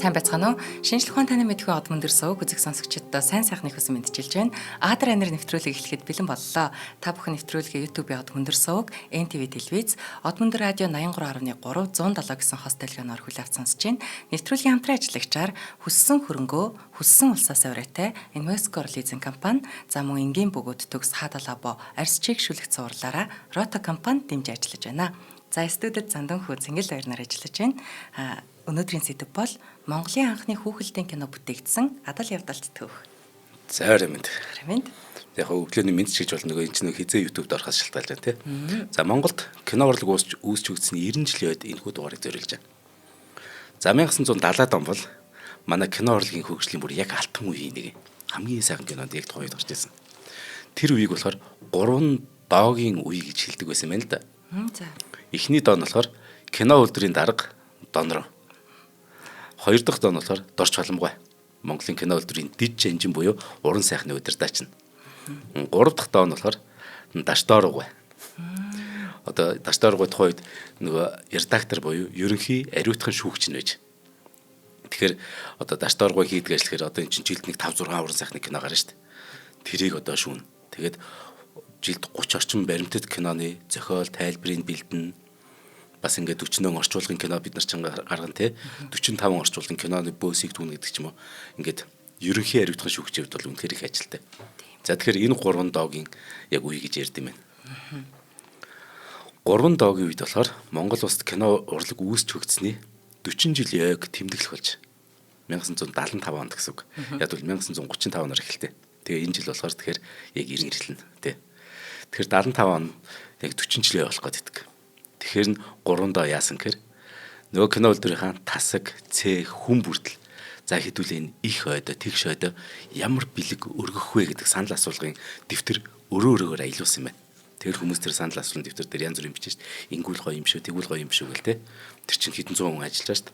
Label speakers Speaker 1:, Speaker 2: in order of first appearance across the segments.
Speaker 1: Сайн байцгаана уу? Шинжлэх ухаан таны мэдхүй од мөндөр сувг үзэг сонсогчдод сайн сайхныг хүсэн мэндчилж байна. Адар анир нэвтрүүлэг эхлэхэд бэлэн боллоо. Та бүхэн нэвтрүүлгээ YouTube-ийн од мөндөр сувг, NTV телевиз, од мөндөр радио 83.3 107 гэсэн хост телегоноор хүлээн авч сонсож байна. Нэвтрүүлгийн хамтран ажиллагчаар хүссэн хөрөнгөө хүссэн улсаас авраатай Invesco лизинг компани, за мөн энгийн бөгөөд төгс хаадалабо арьс чиг шүлэг цувралаараа Roto компани дэмжиж ажиллаж байна. За студид Зандан хүү Цэнгэл баярнаар ажиллаж байна. Өнөөдрийн сэдэв бол Монголын анхны хүүхэлдэйн кино бүтээгдсэн Адал явдалт түүх.
Speaker 2: За орой мэнд.
Speaker 1: Орой мэнд.
Speaker 2: Яг өглөөний мэнд ч гэж болно, нөгөө энэ чинь хизээ YouTube-д орохоос шалтгаалж байна тий. За Монголд кино урлаг үүсч үүсч өгсөн 90 жилийн үед энэхүү дугаарыг зориулж байна. За 1970-ад он бол манай кино урлагийн хөгжлийн бүр яг алтан үеийн нэг хамгийн сайхан кинонд яг тухайн үед гарч ирсэн. Тэр үеийг болохоор гурван доогийн үе гэж хэлдэг байсан юм байна л да.
Speaker 1: За.
Speaker 2: Эхний доо нь болохоор кино үйлдвэрийн дарга Донро. Хоёр дахь доо нь болохоор Дорч Халамгай. Монголын кино үйлдвэрийн дид жанжин буюу уран сайхны удирдаач нь. Гурав дахь доо нь болохоор Дашдооргой. Одоо Дашдооргой тухайн үед нөгөө редактор буюу ерөнхий ариутхан шүүгч нь байж. Тэгэхээр одоо Дашдооргой хийдэг ажил гэхээр одоо эн чинь жилд нэг 5 6 уран сайхны кино гарна шүү дээ. Тэрийг одоо шүүнэ. Тэгээд жилд 30 орчим баримтат киноны зохиол, тайлбарыг бэлдэнэ. Бас ингээд 40 орчуулгын кино бид нар чинь гаргана те. 45 орчуулгын киноны бөөсийг түүнэ гэдэг ч юм уу. Ингээд ерөнхий ариутхан шүүгчийн хувьд бол үнэхээр их ажилтай. За тэгэхээр энэ гурван доогийн яг үе гэж ярьд юм байна. Гурван доогийн үед болохоор Монгол улсад кино урлаг үүсч хөгжсөний 40 жилийн ойг тэмдэглэх болж 1975 онд гэсэн үг. Яг бол 1935 оноор эхэлтээ. Тэгээ энэ жил болохоор тэгэхээр яг 90 эхэлнэ тий. Тэгэхээр 75 он яг 40 жилийн ой болох гэдэг. Тэгэхээр нь гурван доо яасан гэхээр нөгөө кино үйлдвэрийнхаа тасаг, цэх, хүн бүрдэл за хэдүүлээ энэ их ойдоо тэгш ойдоо ямар бэлэг өргөх вэ гэдэг санал асуулгын дэвтэр өрөө өрөөгөр аялуулсан юм байна. Тэгэхээр хүмүүс тэр санал асуулгын дэвтэр дээр янз бүрийн бичиж шít. Ингүүл гоё юм шүү, тэгвэл гоё юм шүү гэл те. Тэр чинь хэдэн зуун хүн ажиллаж шít.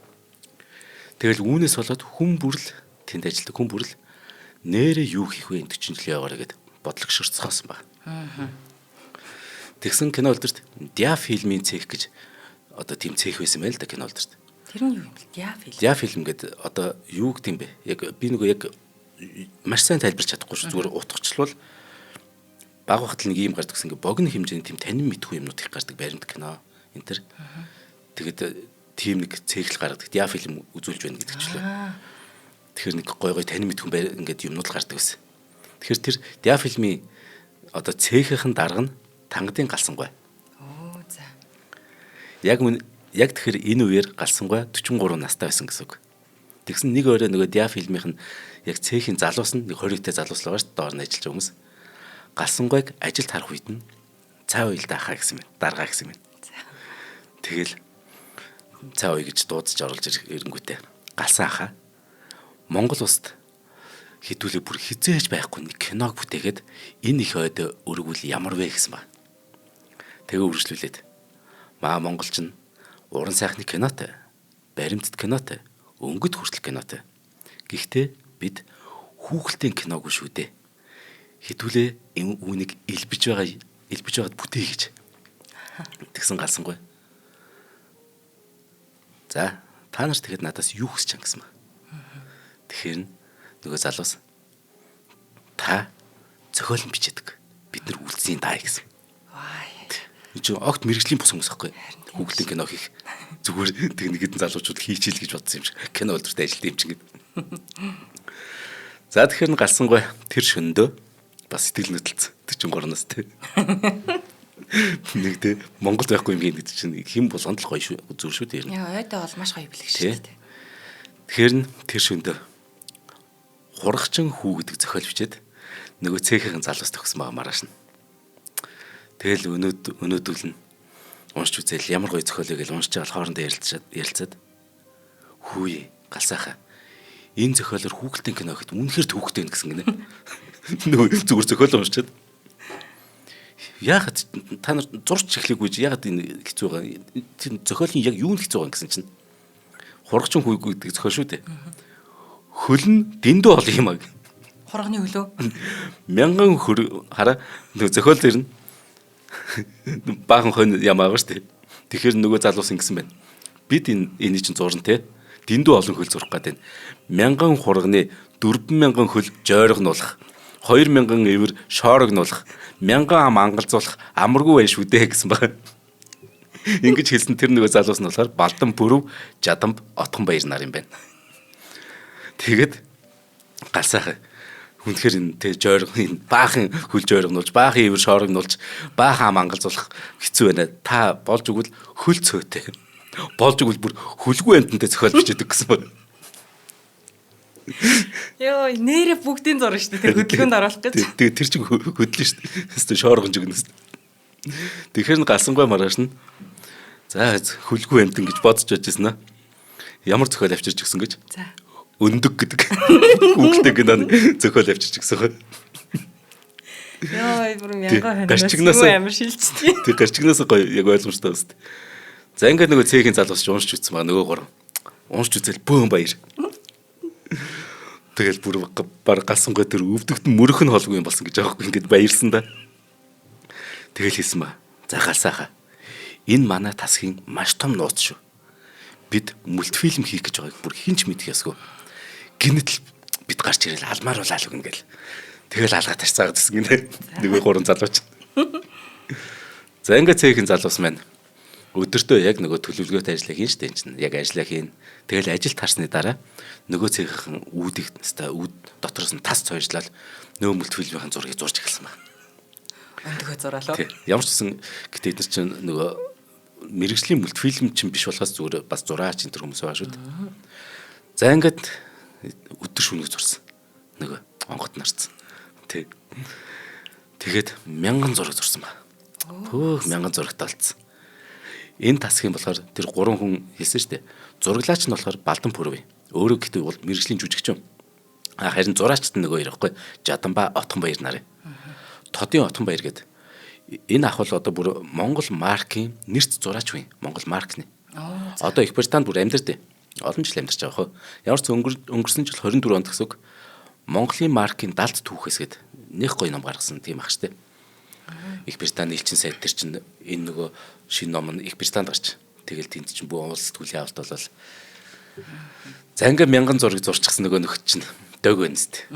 Speaker 2: Тэгэл үүнээс болоод хүн бүрл тэнд ажилладаг хүн бүрл нэрээ юу хийх вэ энэ 40 жилийн яваараа гэд бодлого ширцгоосон баг. Тэгсэн кино үйлдвэрт Диа фильмийн цех гэж одоо тийм цех байсан байл да кино үйлдвэрт.
Speaker 1: Тэр нь юу юм бэ? Диа фильм.
Speaker 2: Диа фильм гэдэг одоо юу гэдэг юм бэ? Яг би нөгөө яг маш сайн тайлбарч чадахгүй шүү. Зүгээр утгачлал баг багт л нэг ийм гардаг гэсэн ингээ богино хэмжээний тийм танин мэдхгүй юмнууд их гардаг баримт кино энэ төр. Тэгээд тийм нэг цехл гаргадаг. Диа фильм үзүүлж байна гэдэг ч лээ. Тэгэхээр нэг гой гой танин мэдхгүй ингээд юмнууд л гардаг байсан. Тэгэхээр тэр диа фильмийн одоо цехийн дарга нь Тангадын Галсангуй.
Speaker 1: Оо за.
Speaker 2: Яг яг тэгэхээр энэ үеэр Галсангуй 43 настай байсан гэсэн үг. Тэгсэн нэг орой нөгөө диа фильмийнх нь яг цехийн залуус нь нэг 20-тэй залуус л байгаа шүү дээ, доор нь ажиллаж байгаа хүмүүс. Галсангуйг ажилд харах үед нь цай уйл даахаа гэсэн юм. Даргаа гэсэн юм. Тэгэл цай уй гэж дуудаж оруулж ирэнгүүтээ галсан ахаа Монгол улсад хэдүүлээ бүр хизээж байхгүй нэг киног бүтээгээд энэ их ойд өргүүл ямар вэ гэсэн ба. Тэгээ үргэлжлүүлээд маа Монголч нь уран сайхны кинотой, баримтат кинотой, өнгөт хүртэл кинотой. Гэхдээ бид хүүхэлдэйн киногүй шүү дээ. Хэдүүлээ үүнийг элбэж байгаа элбэж байгаад бүтээе гэж. Тэгсэн галсангүй. За та нар тэгэхэд надаас юу хүсэж чан гэсэн ба. Тэгэхээр нөгөө залуус та зохиол нь бичээдэг. Бид нар үлдсэн даа гэсэн. Энэ чинь огт мэрэгжлийн бус хүмүүс байхгүй. Хүүхэлдэйн кино хийх. Зүгээр тэг нэг хэдэн залуучууд хийчихэл гэж бодсон юм шиг. Кино үйлдвэрт ажилладаг юм чинь гэд. За тэгэхээр нь галсангүй тэр шөндөө бас сэтгэл хөдлөлцсөн. 43 настай. Нэг тэ Монголд байхгүй юм хийн гэдэг чинь хэн болгонд л гоё шүү зүр шүү дээ.
Speaker 1: Яа, ойдоо бол маш гоё бэлэг шүү дээ.
Speaker 2: Тэгэхээр нь тэр шөндөө хурагчин хүү гэдэг зохиол бичээд нөгөө цехийн залуус төгсөн байгаа маргааш нь. Тэгэл өнөөдөл нь уншиж үзээл ямар гоё зохиолыг л уншиж байгаа хоорондоо ярилцаад хүүе галсаахаа энэ зохиолоор хүүхэлдэйн кино гэхэд үнэхээр төвхтэй юм гэсэн гинэ. Нөгөө зүгээр зохиол уншичаад яагаад та нар зурч эхлэегүй чи яагаад энэ хэцүү байгаа тэр зохиолын яг юу нь хэцүү байгаа гэсэн чинь хурагчин хүү гэдэг зохиол шүү дээ. Хөл нь дэндүү олон юм аа.
Speaker 1: Хурганы хөлөө.
Speaker 2: Мянган хөр хараа нөгөө зохиол дээр нь баахан хонь юм байгаа шүү дээ. Тэгэхээр нөгөө залуус ингэсэн байна. Бид энэ энийг чинь зурна те. Дэндүү олон хөл зурах гэдэг. 1000 хурганы 4000 хөл жойрогнуулах, 2000 эвэр шоорогнуулах, 1000 ам ангалзуулах амаргүй байх шүү дээ гэсэн байна. Ингэж хэлсэн тэр нөгөө залуус нь болохоор Балдан Бүрөв, Жадамб, Отхон Баяр нар юм байна. Тэгэд галсаах үнэхээр энэ тэ жойрог энэ баахан хөл жойрогнуулж, баахан эвэр шоорогнуулж, баахан ам ангалзуулах хэцүү байна. Та болж өгвөл хөл цөөтэй. Болж өгвөл бүр хөлгүй амтантай зохиол бичдэг гэсэн байна.
Speaker 1: Йоо, нэрэ бүгдийн зураг шүү дээ. Тэр хөдөлгөөнд оруулах гэж.
Speaker 2: Тэгээ тэр чинь хөдлөн шүү дээ. Хэвээ шооргон жигнэс. Тэгэхээр нь галсангүй маргааш нь за хөлгүй амтан гэж бодож байжсэн аа. Ямар зохиол авчирч гисэн гэж.
Speaker 1: За.
Speaker 2: Өндөг гэдэг. Хүүхэлтэй киноны зохиол авчирч гисэн хөө.
Speaker 1: Йоо, бүр мянган хоног.
Speaker 2: Гарчигнаас
Speaker 1: амар шилждэг.
Speaker 2: Тэг гарчигнаас гоё яг ойлгомжтой байна. За ингээд нөгөө цэхийн залуус ч уншиж үзсэн байгаа нөгөө гурав. Уншиж үзэл бөөн баяр. Тэгэл бүр баг галсангүй тэр өвдөгт мөрөх нь холгүй юм болсон гэж байгаа байхгүй ингээд баярсан да. Тэгэл хэлсэн ба. За галсаахаа. Энэ манай тасгийн маш том нууц шүү. Бид мультфильм хийх гэж байгааг бүр хэн ч мэдэх ёсгүй. Гинэтэл бид гарч ирэл алмаар бол алг ингээл. Тэгэл алгаа тарцаагаад гэсэн гинэ. Нөгөө гурван залууч. За ингээд цэхэн залуус маань өдөртөө яг нөгөө төлөвлөгөөтэй ажиллаа хийн штэ энэ чинь яг ажиллаа хийн. Тэгэл ажил тарсны дараа нөгөө цэхэн үүдийг өстой үүд дотроос нь тас цойжлал нөгөө мультфильмийн зургийг зурж эхэлсэн байна.
Speaker 1: Өндгөө зураалаа.
Speaker 2: Тий. Ямар ч гэсэн гэтээ эдгээр чинь нөгөө мэрэгжлийн мультфильм чинь биш болохоос зүгээр бас зураач энэ төр хүмүүс байгаа шүү дээ. За ингээд өдөр шөнөг зурсан. Нөгөө онгот нарцсан. Тий. Тэгээд 1000 зураг зурсан ба. Хөөх 1000 зурагтай болцсон. Энэ тасгийн болохоор тэр гурван хүн хэлсэн шүү дээ. Зураглаач нь болохоор Балдан Пүрв. Өөрөө гэхдээ бол мэрэгжлийн жүжигч юм. А харин зураачт нь нөгөө хоёр байхгүй. Жаданба Отхон Баяр нарын. Тодын Отхон Баяр гэдэг. Энэ ах бол одоо бүр Монгол маркийн нэрц зураач үе. Монгол маркны. Одоо Их Британд бүр амьдардаг. Олон жил амьдарч байгаа хөө. Ямар ч өнгөрсөн жил 24 онд гэсэн үг. Монголын маркийн далд түүхээс гээд нэг гоё ном гаргасан тийм ах штэ. Их Британий элчин сайд тэр чинь энэ нөгөө шинэ ном нь Их Британд гарч. Тэгэл тэнд чинь бүх улс түлийн авалт болол. За ингээ 1000 зураг зурчихсан нөгөө нөхөд чинь дөг байна зү.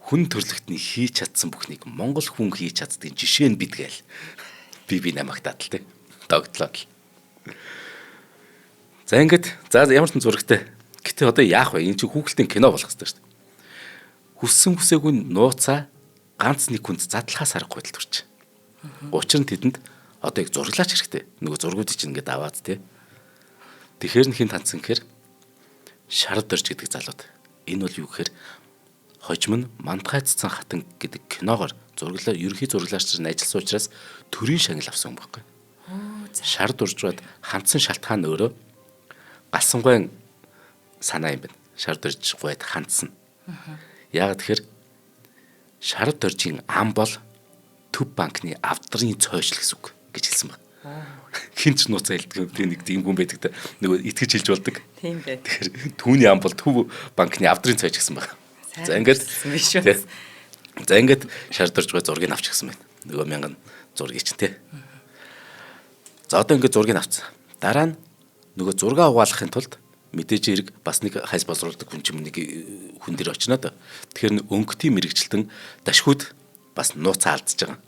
Speaker 2: Хүн төрлөختний хийж чадсан бүхнийг Монгол хүн хийж чаддгийн жишээ нь бид гээл. Би намагтаад л тэ. Догтлоод л. За ингээд за ямар ч зурагтай. Гэтэ одоо яах вэ? Энэ чинь хүүхэлдэйн кино болох хэрэгтэй шүү дээ. Хүссэн хүсээгүй нууцаа ганц нэг хүнд задлахаас аргагүй л төрч. Учир нь тэдэнд одоо яг зураглаач хэрэгтэй. Нөгөө зургуудыг чинь ингээд аваад тэ. Тэгэхээр нь хин танцсан гэхээр Шард дөрж гэдэг залууд. Энэ бол юу гэхээр хожим нь Мандгай цэцэн хатан гэдэг киногоор зураглаа ерөнхий зураглаач нар ажилласан учраас төрийн шагнал авсан юм байхгүй. Шар дуржгаад хандсан шалтгаан өөрөө галсангуйн санаа юм байна. Шар дурж гуйд хандсан. Яг тэгэхээр Шар дуржийн ам бол Төв банкны авдрын цойшл гэсэн үг гэж хэлсэн байна. Хин ч нууцаа хэлдэг тийм нэг тийм хүн байдаг та нөгөө итгэж хэлж болдог.
Speaker 1: Тийм байх.
Speaker 2: Тэгэхээр түүний ам бол Төв банкны авдрын цойч гэсэн байна. За ингээд
Speaker 1: биш үү.
Speaker 2: За ингээд шар дурж гой зургийг авч гисэн байна. Нөгөө 1000 зургийг чинь тий. За одоо ингээд зургийг авцсан. Дараа нь нөгөө зургаа угаалгахын тулд мэдээж хэрэг бас нэг хайс боловсруулдаг хүн ч юм нэг хүн дээр очино доо. Тэгэхээр өнгөтийн мэрэгчлэн дашхүүд бас нууцаа алдчихж байгаа.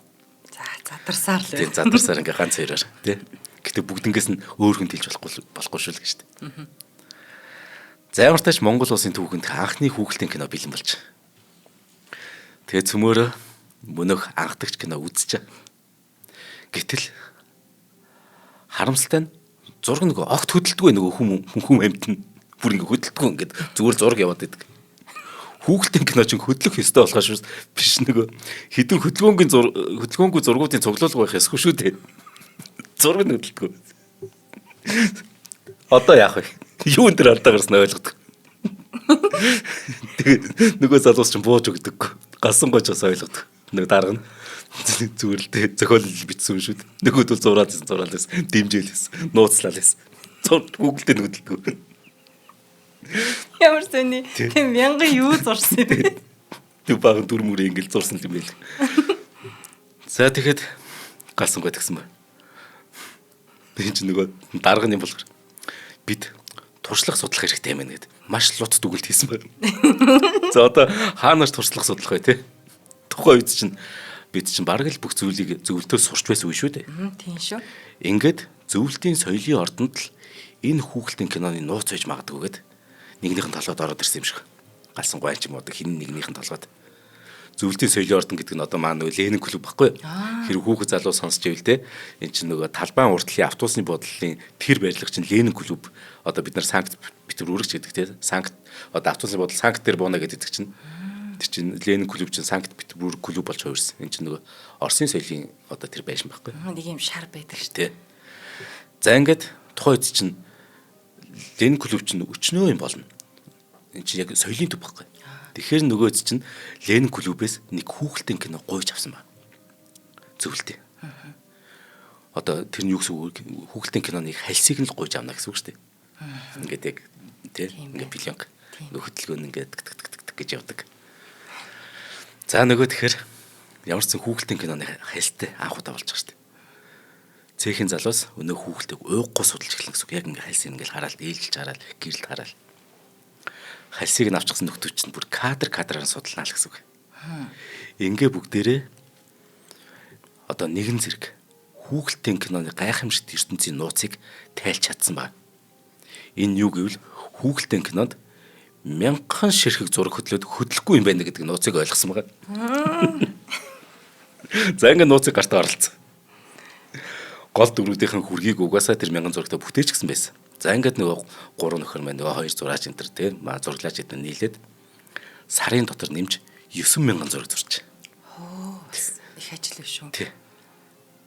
Speaker 1: За задарсаар л.
Speaker 2: Тийм задарсаар ингээ ганц хоёроор тий. Гэтэ бүгднгээс нь өөр хүнд хэлж болохгүй шүү л гэж тий. За ямар тач Монгол улсын түүхэнд анхны хүүхэлдэйн кино бэлэн болж. Тэгээ цөмөөрөө мөнөөх анхдагч кино үзчихэ. Гэтэл харамсалтай нь зураг нөгөө огт хөдөлдөггүй нөгөө хүм амьт нь бүр ингээ хөдөлдөггүй ингээд зүгээр зураг яваад идэг. Хүүхэлдэйн кино чинь хөдлөх ёстой болохоос шүү биш нөгөө хідэн хөдөлгөөнгийн хөдөлгөөнгүй зургуудын цуглуулга байх ёсгүй шүү дээ. Зураг нь хөдөлдөггүй. Одоо яах вэ? Юун дээр алдаа гарснаа ойлгодог. Тэгээ нөгөө залуус чинь бууж өгдөггүй. Галсан гож бас ойлгодог. Нэг дарга нь зүгээр л тэ зохиол бичсэн шүү дээ. Нөгөөд бол зураал байсан, дэмжээл байсан, нууцлал байсан. Google дээр нүдэлдэггүй.
Speaker 1: Ямар сони тийм мянган юу зурсан юм бэ?
Speaker 2: Тэг баахан дүр мөрөө ингээл зурсан юм байл. За тэгэхэд галсангүй тэгсэн ба. Би чинь нөгөө дарга нь юм болохоор бид Туршлага судлах хэрэгтэй юм байна гэд. Маш лут дүгэлт хийсэн байна. За одоо хаанаас туршлага судлах вэ те? Тухайн үед чинь бид чинь бараг л бүх зүйлийг зөвлөлтөөс сурч байсан үе шүү дээ.
Speaker 1: Тийм шүү.
Speaker 2: Ингээд зөвлөлтийн соёлын ордонд л энэ хүүхэлтийн киноны нууц байж магадгүй гэд нэгнийх нь толгойд ороод ирсэн юм шиг. Галсан гуай ч юм уу хин нэгнийх нь толгойд. Зөвлөлтийн соёлын ордон гэдэг нь одоо маа нөгөө Ленин клуб баггүй. Хэрэг хүүхэд залуу сонсч ивэл те эн чинь нөгөө талбайн уртлын автобусны буудлын тэр барилга чинь Ленин клуб одоо бид нар Санкт Петербург ч гэдэг те Санкт одоо автобусны буудал Санкт дээр бууна гэдэг чинь тэр чинь Ленин клуб чинь Санкт Петербург клуб болж хувирсан. Эн чинь нөгөө Оросын соёлын одоо тэр байшин баггүй.
Speaker 1: Нэг юм шар байдаг шүү дээ.
Speaker 2: За ингээд тухайн үед чинь Ленин клуб чинь өчнөө юм болно. Эн чинь яг соёлын төв баггүй. Тэгэхээр нөгөөд чинь Ленин клубээс нэг хүүхэлтийн кино гуйж авсан ба. Зөвлөлтөө. Одоо тэр нь юу гэсэн үг хүүхэлтийн киноны хальсыг нь л гуйж авна гэсэн үг шүү дээ. Ингээд яг тий ингээд пленк хөдөлгөөн ингээд тк тк тк гэж явдаг. За нөгөө тэгэхээр ямар ч зэн хүүхэлтийн киноны хальстай анх удаа болж байгаа шүү дээ. Цэхийн залуус өнөө хүүхэлтийг ууггүй судалж эхэлнэ гэсэн үг. Яг ингээд хальсыг ингээд хараал ээлжилж хараал гэрэлт хараал хальсыг нь авчихсан нөхдүүд чинь бүр кадр кадраар судалнаа л гэсэн үг. Ингээ бүгдээрээ одоо нэгэн зэрэг хүүхэлтийн киноны гайхамшигт ертөнцийн нууцыг тайлж чадсан ба. Энэ юу гэвэл хүүхэлтийн кинонд мянган ширхэг зураг хөдлөөд хөдлөхгүй юм байна гэдэг нууцыг ойлгосон байгаа. За ингээ нууцыг гартаа оролцсон. Гол дүрүүдийнхэн хүргийг угаасаа тэр мянган зурагтай бүтээч гисэн байсан. За ингээд нөгөө гурван нөхөр маань нөгөө хоёр зураач энэ төр те маа зураглаач гэдэг нийлээд сарын дотор нэмж 9000 зураг зурч.
Speaker 1: Хөө их ажил биш үү?
Speaker 2: Тий.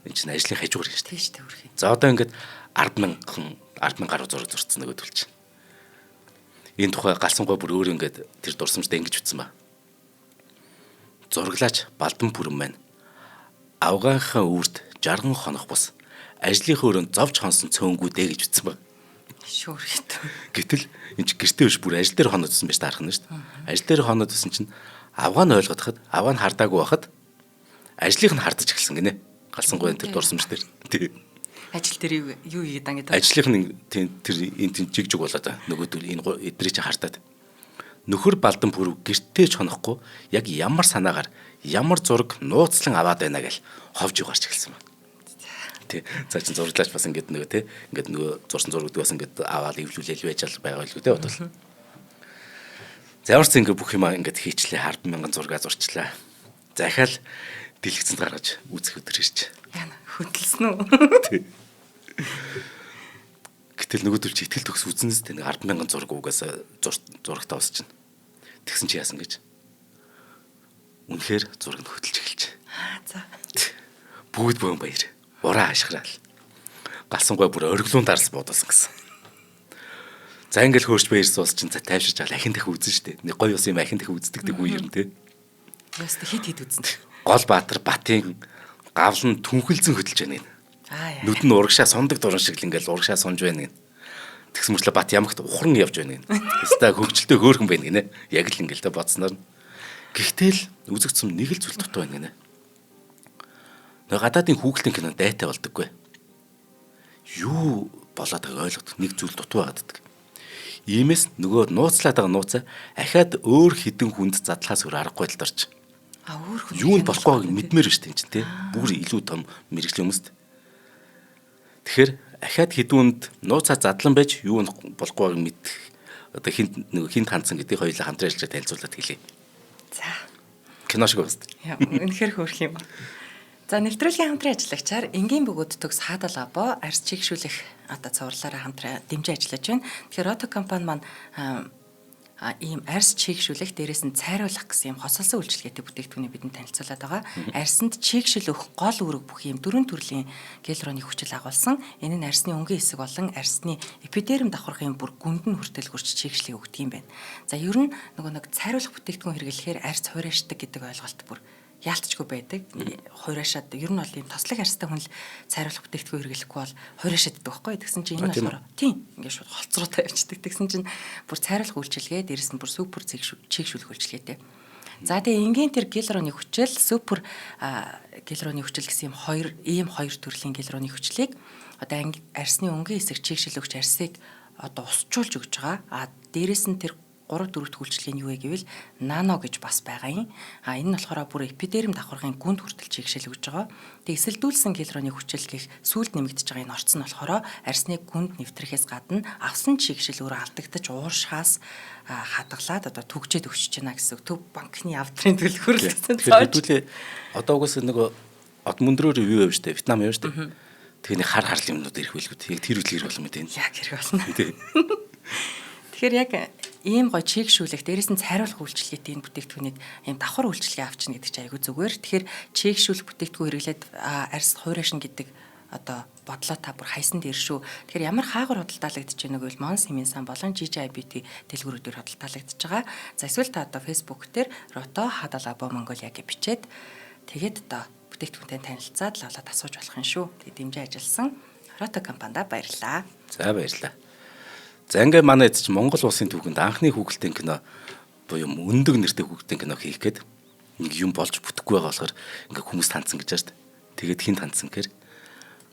Speaker 2: Энэ чинь ажлын хажуугаар шүү дээ.
Speaker 1: Тийш төвөрхий.
Speaker 2: За одоо ингээд 100000 10,000 гаруй зураг зурцсан нөгөө төлч. Энэ тухай галсангүй бүр өөр ингээд тэр дурсамжтай ингэж бичсэн ба. Зураглаач Балдан бүрэн маань Афганхаа үрд 60 хонох бус ажлынхаа өрөөнд зовж хонсон цөөнгүү дээ гэж бичсэн ба.
Speaker 1: Шүүрхийт.
Speaker 2: Гэтэл энэ чи гэртээ биш бүр ажил дээр хоноод байсан байж таарах нь шүү дээ. Ажил дээр хоноод байсан чинь Афган ойлгоход, Афган хардаагүй байхад ажлынх нь хардаж эхэлсэн гинэ. Галсангүй энэ тэр дурсамж дээр. Тий.
Speaker 1: Ажил дээр юу хийгээд ингээд
Speaker 2: ажлынх нь тэр энэ тийм жиг жиг болоод нөгөөдөл энэ эдрий чи хартаад нөхөр балдан пүрэв гэртээ ч хонохгүй яг ямар санаагаар ямар зураг нууцлан аваад байна гэл ховж гарч эхэлсэн байна. Тий. За чин зураглаач бас ингээд нөгөө тий ингээд нөгөө зурсан зураг бас ингээд аваад эвлүүлээл байж ал байгаа л үү тий бодвол. За ямар ч ингээд бүх юм ингээд хийчлээ 10,000 зураг зурчлаа. Захиал дэлгэцэнд гаргаж үзэх өдөр ирж.
Speaker 1: Яна хөдөлсөн үү?
Speaker 2: Тий. Гэтэл нөгөөдөл чи итгэл төгс үзнэ зү нэг 10,000 зураг угаасаа зурагтаа ус чинь. Тэгсэн чи яасан гэж. Үнэхээр зураг нь хөдөлж эхэлж.
Speaker 1: Аа за.
Speaker 2: Бүгд бөөн баяр. Ураа ашиграал. Галсангүй бүр ориглон дарс буудуулсан гэсэн. За ингээл хөөрч баярс уус чинь за тайвширч авал ахин дахин үзэн штэ. Нэг гоё ус юм ахин дахин үздэг тэг үе юм те.
Speaker 1: Яста хит хит үзэн.
Speaker 2: Гол Баатар Батын гавл нь түнхэлзэн хөдөлж байна гин.
Speaker 1: Аа яа.
Speaker 2: Нүд нь урагшаа сундаг дуран шиг л ингээл урагшаа сунж байна гин. Тэгсэн мөртлөө Бат ямагт ухран явж байна гин. Өстой хөгжилтэй хөөрхөн байна гинэ. Яг л ингээл тэ бодсноор. Гэхдээ л үзэгцэн нэг л зүйл дутуу байна гинэ. Нөгөө гадаадын хүүхэлтийн кино дайтай болдоггүй. Юу болоод байгааг ойлгох нэг зүйл дутуу байгаад байдаг. Иймээс нөгөө нууцлаад байгаа нууцаа ахаад өөр хідэн хүнд задлахаас өөр аргагүй л дорч.
Speaker 1: А өөр хүн
Speaker 2: Юу нь болохгүй байгааг мэдмээр шүү дээ энэ чинь тий. Бүр илүү том мэрэгжлийн хүмүүст. Тэгэхээр ахаад хідэн хүнд нууцаа задлан байж юу нь болохгүй байгааг мэдэх одоо хинт нөгөө хинт хандсан гэдгийг хоёулаа хамтран ажиллаж танилцуулаад хэлье.
Speaker 1: За.
Speaker 2: Кино шиг байна.
Speaker 1: Яа, үнэхээр хөөрх юм. За нэвтрүүлгийн хамтран ажиллагчаар энгийн бөгөөд төгс хаадал або арьс чигшүүлэх одоо цувралаараа хамтран дэмжин ажиллаж байна. Тэгэхээр Ото компани маань ийм арьс чигшүүлэх дээрээс нь цайруулах гэсэн юм хосолсон үйлчилгээтэй бүтээгдэхүүнийг бидэнд танилцуулаад байгаа. Арьсанд чигшил өгөх гол үүрэг бүх юм дөрвөн төрлийн гиалуроны хүчил агуулсан. Энэ нь арьсны өнгийн хэсэг болон арьсны эпидерм давхархын бүр гүнд нь хүртэл хүрч чигшлийг өгдөг юм байна. За ер нь нөгөө нэг цайруулах бүтээгдэхүүн хэрэглэхээр арьс хураашдаг гэдэг ойлголт бүр яалтчгүй байдаг. Хураашаад ер нь бол ийм тослог арьстай хүн л цайруулах бүтээгдэхүүн хэрэглэхгүй бол хураашаад идэх байхгүй. Тэгсэн чинь энэ болохоор тийм ингээд шууд холцруутай явчихдаг. Тэгсэн чинь бүр цайруулах үйлчилгээ дээрэс нь бүр супер чигшүүлэх үйлчилгээтэй. За тэгээ энгийн тэр гиалуроны хүчил, супер гиалуроны хүчил гэсэн юм хоёр ийм хоёр төрлийн гиалуроны хүчлийг одоо арьсны өнгийн хэсэг чигшил өгч арьсыг одоо усчуулж өгж байгаа. А дээрэс нь тэр 3 4 дахь үйлчилгээ нь юу вэ гэвэл нано гэж бас байгаа юм. А энэ нь болохоор бүр эпидерм давхаргын гүнд хүртэл чигшэл өгж байгаа. Тэгээ эсэлдүүлсэн гиалуроны хүчил гэх сүүлд нэмэгдэж байгаа энэ орц нь болохоор арьсны гүнд нэвтрэхээс гадна авсан чигшил өөрөө алдагдаж ууршихаас хадгалаад одоо түгжээд өгч байна гэсэн үг. Төв банкны авдрын төлхөр л гэсэн.
Speaker 2: Тэгэхээр хэдүүлээ одоо угсаа нөгөө од мөндрөөр юу явж штэ Вьетнам явж штэ. Тэгэхээр нэг хар харлын юмнууд ирэх байлгүй. Яг тэр үйл хэрэг болно мэт энэ.
Speaker 1: Яг хэрэг болно. Тэгэхээр яг ийм гоё чигшүүлэх, дээрээс нь цайруулах үйлчилгээтэй энэ бүтээгдэхүүнийг ийм давхар үйлчилгээ авчна гэдэг чинь айгүй зүгээр. Тэгэхээр чигшүүлэх бүтээгдэхүүн хэрэглээд арьс хуурайшин гэдэг одоо бодлоо та бүр хайсан дээр шүү. Тэгэхээр ямар хаагур худалдаалагдаж байна гэвэл Монс хэмээн сан болон GGI Beauty дэлгүүрүүдээр худалдаалагдаж байгаа. За эсвэл та одоо Facebook дээр Roto Hadalabo Mongolia гэж бичээд тэгээд одоо бүтээгдэхүүнтэй танилцаад лавлаад асууж болох юм шүү. Тэгээд дэмжин ажилласан Roto компанида баярлалаа.
Speaker 2: За баярлалаа. За ингээ манай эд чинь Монгол улсын түүхэнд анхны хүүхэлдэйн кино буюу өндөг нэртэй хүүхэлдэйн кино хийх гээд нэг юм болж бүтэхгүй байгаа болохоор ингээ хүмүүс тандсан гэж байна шүү дээ. Тэгээд хин тандсан гэхээр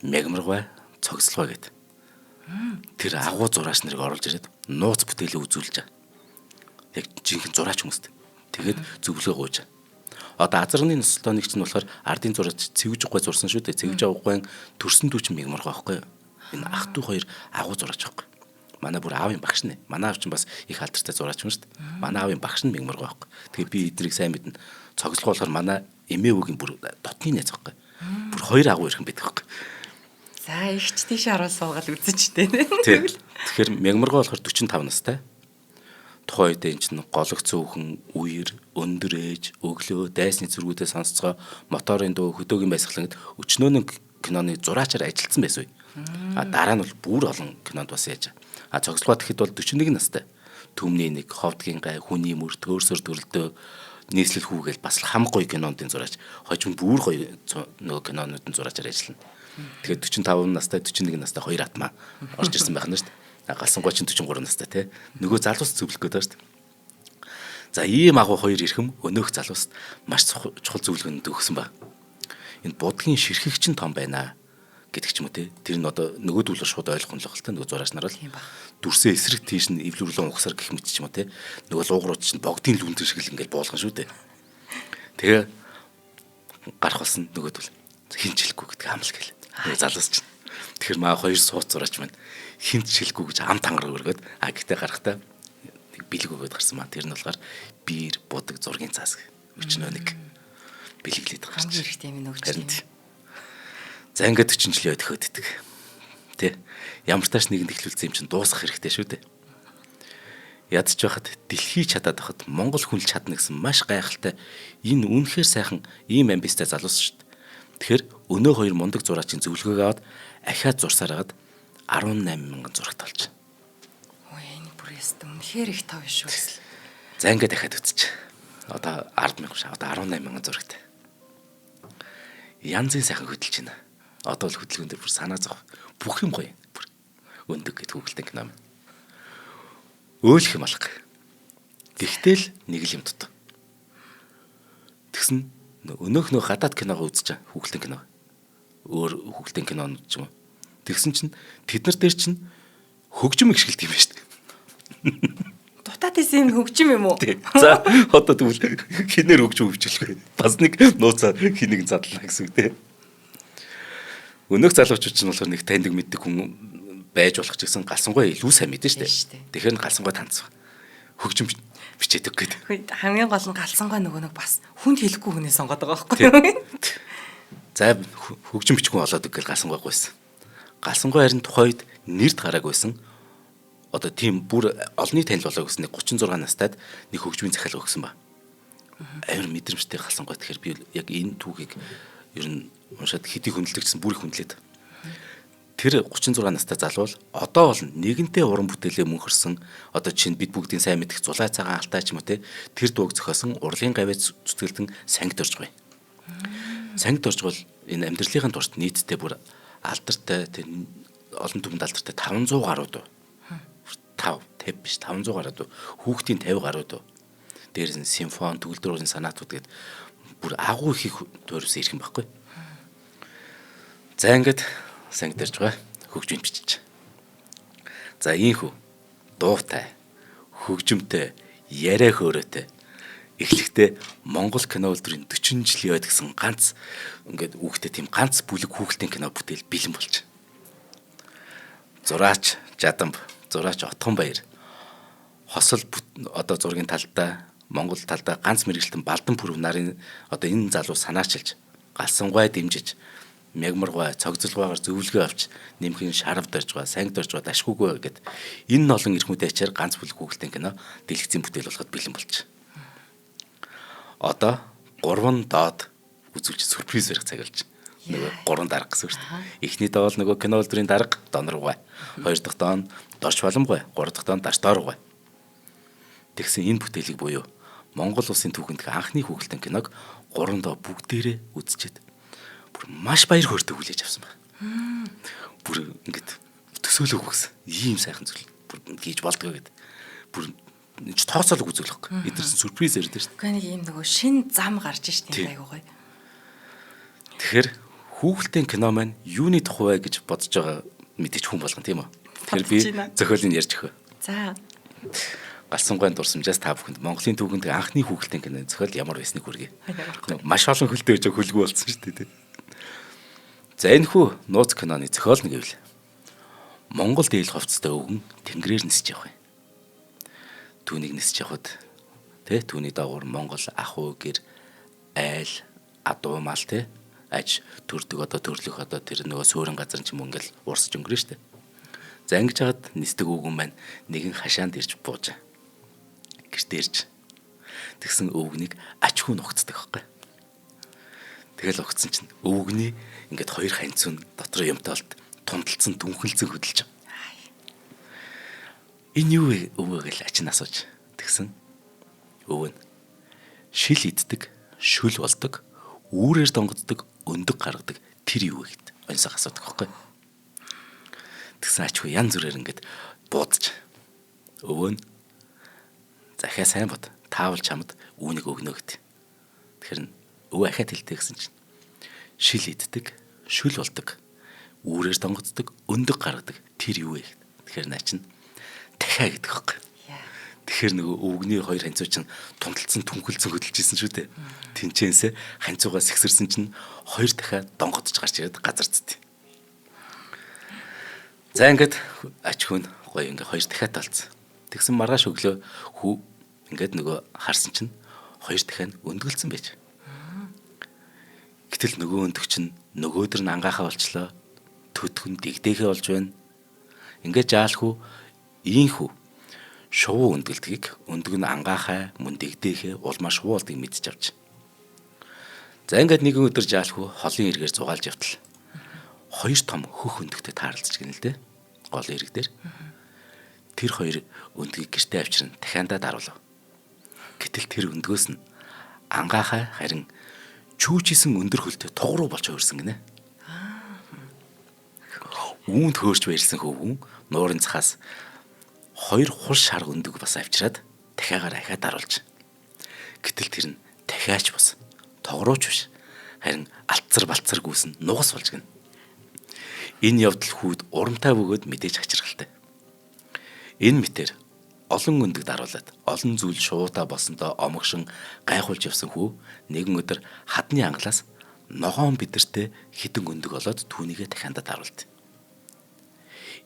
Speaker 2: мягмаргай цогцлогоо гэд. Тэр агуу зураач нарыг оруулж ирээд нууц бүтээлээ үзүүлж байгаа. Яг жинхэнэ зураач хүмүүст. Тэгээд зөвлөгөө гуйж байгаа. Одоо азарганы носолтооныг чинь болохоор ардын зураач цэвж гой зурсан шүү дээ. Цэвж авахгүй төрсөн дүү чинь мягмаргай байхгүй юу? Энэ ах トゥ хоёр агуу зураач байхгүй. Манай бүр аавын багш нэ. Манай аав чинь бас их алдартай зураач юм шүү дээ. Манай аавын багш нь мягмаргай байхгүй. Тэгээ би эднийг сайн мэднэ. Цогцлогоо болохоор манай эмээ өвгийн бүр дотны найз байхгүй. Бүр хоёр агуу ирхэн байдаг байхгүй.
Speaker 1: За ихч тийш харуул суугаад үзэж штэ.
Speaker 2: Тэгэхээр мягмаргай болохоор 45 настай. Тухайн үед энэ чинь гологц цөөхөн, үер, өндөр ээж, өглөө, дайсны зүргүүдээ сонсцгоо, моторын дуу, хөдөөгийн байсгалан гэд өчнөө нэг киноны зураачаар ажилласан байсан үе. А дараа нь бол бүр олон кинонд бас яаж. А цогцлогоо тэгэхэд бол 41 настай. Төмний нэг, ховдгийн гай, хүний мөр, төөрсөр төрөлдөө, нийслэл хүүгээл бас л хам гоё кинондын зураач. Хожим бүр гоё нөгөө кинонуудын зураачаар ажиллана. Тэгэхээр 45 настай, 41 настай хоёр атмаа орж ирсэн байх нь шүү дээ. Галсангуй чинь 43 настай тий. Нөгөө залуус зөвлөх гээд байгаа шүү дээ. За ийм агуу хоёр эрхэм өнөөх залууст маш чухал зөвлөгөөнд өгсөн ба. Энэ будгийн ширхэгч нь том байна гэдэг ч юм уу тий. Тэр нь одоо нөгөөдүүлэр шууд ойлгох нь л та нөгөө зураач нар бол дүрсээ эсрэг тийш нь эвлүүрлэн ухсар гэх мэт ч юм уу тий. Нөгөө луугрууд чинь богдын лүнтэн шиг л ингээд буулган шүү дээ. Тэгээ гарах болсон нөгөөдөл хинч хэлэхгүй гэдэг амл гэл. Нөгөө залуус чинь. Тэгэхээр маа хоёр сууц зураач маань хинт шилэхгүй гэж ам тангаар өргөөд а гэтээ гарахтаа нэг бэлэг өгөөд гарсан маа. Тэр нь болохоор биер, будаг, зургийн цаас өчнөө нэг бэлэглээд гарч.
Speaker 1: Хамгийн хэрэгтэй юм өгч юм.
Speaker 2: За ингээд 40 жил яваад хөддөг. Тэ. Ямар тааш нэгэнд эхлүүлсэн юм чинь дуусах хэрэгтэй шүү дээ. Ядч байхад дэлхий чадаад байхад Монгол хүн л чадна гэсэн маш гайхалтай энэ үнэхээр сайхан ийм амбицтай залуус шүү дээ. Тэгэхээр өнөө хоёр мундаг зураачийн зөвлөгөөг аваад ахиад зурсаар хагаад 18 мянган зурагт болж.
Speaker 1: Ой энэ бүр яст үнэхээр их тав шүү гэсэн.
Speaker 2: За ингээд дахиад үзчих. Одоо 10 мянга биш одоо 18 мянган зурагт. Янзын сайхан хөдөлж байна. Одоо л хөдөлгөөн дээр бүр санаа зовх. Бүх юм гоё. Бүр өндөг гэдэг хүүхэлдэйн кино юм. Өөлөх юм алга. Тэгтэл нэг л юм дутуу. Тэгсэн өнөөх нөө гадаад киногоо үзэж байгаа хүүхэлдэйн кино. Өөр хүүхэлдэйн кинонууд ч юм уу. Тэгсэн чинь тэд нар дээр чинь хөгжим ихшгэлт юм байна шүү дээ.
Speaker 1: Дутаад исэн юм хөгжим юм уу?
Speaker 2: За одоо тэгвэл хинээр хөгжим хөвжүүлэх вэ? Бас нэг нууцаа хин нэгэн задлаа гэсэн үг тийм. Өнөөх залуучууд чинь болохоор нэг таньдаг мэддэг хүн байж болох ч гэсэн галсангуй илүү сайн мэдэн шүү дээ. Тэгэхээр галсангуй танцсан. Хөгжим бичээдэг гэдэг.
Speaker 1: Хамгийн гол нь галсангуй нөгөө нэг бас хүнд хэлэхгүй хүнээ сонгоод байгаа байхгүй юу?
Speaker 2: За хөгжим бичих хүн олоод гэл галсангуй гуйсан. Галсангуй харин тухайн үед нэрд гараагүйсэн. Одоо тийм бүр олонний танил болоо гэсэн нэг 36 настайд нэг хөгжмийн захиалга өгсөн ба. Амар мэдрэмжтэй галсангуй. Тэгэхээр би яг энэ түүхийг ер нь уншаад хэдий хүндэлдэг гэсэн бүр их хүндлээд. Тэр 36 настай залуу бол одоо бол нэгэнтээ уран бүтээлээ мөнхөрсөн одоо чинь бид бүгдийн сайн мэдэх зулай цагаан алтай ч юм уу те тэр дууг зохиосон урлын гавьяа зүтгэлтэн Сангид орж гоё. Сангид орж бол энэ амьдралын туршид нийтдээ бүр алдартай тэр олон түмэнд алдартай 500 гаруй дуу. 5 50 биш 500 гаруй дуу. Хүүхдийн 50 гаруй дуу. Дээрээс нь симфони, төгөлдөр хуурын санаатууд гээд бүр агуу их туурвсан ирэх юм баггүй. За ингээд Сангид ирж байгаа. Хөгжим бичиж. За ийхүү Дуутай, хөгжимтэй, яриа хөөрөөтэй. Эхлэхдээ Монгол кино үйлдвэрийн 40 жилийн ойд гэсэн ганц ингээд үгтэй тийм ганц бүлэг хүүхэлдэйн кино бүтээл бэлэн болж. Зураач Жадамб, зураач Отгонбаяр хосол одоо зургийн талдаа Монгол талдаа ганц мэргэжилтэн Балдан Пүрэв нарын одоо энэ залуу санаачилж галсангуй дэмжиж мягмаргай цогцолгойгоор зөвлөгөө авч нэмхэн шарав доржгой, санг доржгой, дашгүйгүй гэд энэ олон эрхмүүдийн ачаар ганц бүлэг хүүхэлдэйн кино дэлгэцийн бүтээл болоход бэлэн болж. Одоо 3 доод үзүүлж сюрприз барих цаг болж. Нөгөө 3 дарга гэсэн үг шүү дээ. Эхний доо бол нөгөө кино үйлдвэрийн дарга Доноргой. Хоёр дахь доо нь Дорч Боломгой, гурав дахь доо нь Дарч Дооргой. Тэгсэн энэ бүтээлийг буюу Монгол улсын түүхэнд анхны хүүхэлдэйн киног 3 доо бүгдээрээ үзчихэд бүр маш баяр хөөртэй хүлээж авсан байна. Бүр ингээд төсөөлөөгүй гэсэн. Ийм сайхан зүйл бүр хийж болдгоо гэд. Бүр энэ ч тооцоолог үзүүлэхгүй. Эдгэрсэн сюрприз ярьдэн шүү дээ.
Speaker 1: Үгүй нэг ийм нөгөө шин зам гарч ш тийм айгуу гоё.
Speaker 2: Тэгэхээр хүүхэлдэйн кино маань юуны тухай вэ гэж бодож байгаа мэдээч хүн болгон тийм үү? Тэгэхээр би зохиолыг ярьж өгөө.
Speaker 1: За.
Speaker 2: Галсангуйн дурсамжаас та бүхэнд Монголын түүхэнд анхны хүүхэлдэйн кино зохиол ямар байсныг хүргэе. Маш олон хөлтэй байж хөлгүй болсон шүү дээ. За энэ хүү нууц киноны зохиол нь гэвэл Монгол дээл хувцастай өвгөн тэнгэрээр нисэж явах юм. Түүнийг нисэж явхад тэ түүний дагуур Монгол ах уу гэр айл адуу мал тэ аж төрдөг одоо төрлөх одоо тэр нөгөө суурин газар ч юм ингээл урсж өнгөрнө штэ. За ингэж хагаад нисдэг өвгөн маань нэгэн хашаанд ирж бууж. Гэртээ ирж. Тэгсэн өвгнийг ач хүн угцдаг байхгүй. Тэгэл угцсан чинь өвгний ингээд хоёр ханцун дотор юмтай болт тунталцсан түнхэлцэн хөдөлж. Энэ юу вэ өвөө гэл ач нь асууж. Тэгсэн өвөө нь шил иддэг, шүл болдог, үүрээр донгоддог, өндөг гаргадаг тэр юу вэ гэд оньсог асуудаг байхгүй. Тэгсэн ач хүү янз бүрээр ингээд буудаж. Өвөө нь захиа сайн бод. Таавал чамд үүнийг өгнө гэд. Тэгэхээр өвөө ахиад хэлдэг гэсэн чинь шил иддэг, шүл болдог, үүрээр донгоддог, өндөг гаргадаг тэр юу вэ гэд. Тэгэхээр наа чинь дахиа гэдэг байхгүй. Тэгэхээр нөгөө өвгний хоёр ханцуу чинь тунталцсан түнхэлцэн хөдөлж исэн шүү дээ. Тинчэнсээ ханцуугаас сэгсэрсэн чинь хоёр дахиа донгодож гарч ирээд газарцдээ. За ингээд ач хүн гоё ингээд хоёр дахиад талцсан. Тэгсэн маргааш өглөө хүү ингээд нөгөө харсан чинь хоёр дахиа нь өндгөлцөн байж. Гэтэл нөгөө өндөг чинь нөгөөдөр нь ангаахаа болчлоо. Төтгөн дэгдээхээ болж байна. Ингээд жаалхүү ийхүү шувуу өндгөлдгийг өндөг нь ангаахай мөн дэгдээхээ улмаа шувуу болдгийг мэдчих авч. За ингээд нэгэн өдөр жаалхүү холын эргээр зугаалж явтал хоёр том хөх өндөгтэй таарлцж гинэ л дээ. Гол эрэг дээр. Тэр хоёр өндгийг гэртээ авчирн дахиандаа даруулав. Гэтэл тэр өндгөөс нь ангаахай харин чүүчисэн өндөр хөлтэй тугруу болж хувирсан гинэ. Үүнд хөөрч баярлсан хөвгүн нуурын цахаас хоёр хул шарга өндөг бас авчираад дахиагаар ахиад даруулж. Гэтэл тэр нь дахиач бус, тогрууч биш. Харин алцар балцар гүйсэн нугас болж гинэ. Энэ явдал хүүд урамтай бөгөөд мэдээж хачирхалтай. Энэ мэтэр олон өндөг даруулаад олон зүйл шуутай болсондоо омогшин гайхуулж явсан хүү нэгэн өдөр хадны ангалаас ногоон бидэртэй хідэн өндөг олоод түүнийгээ дахиандаа даруулд.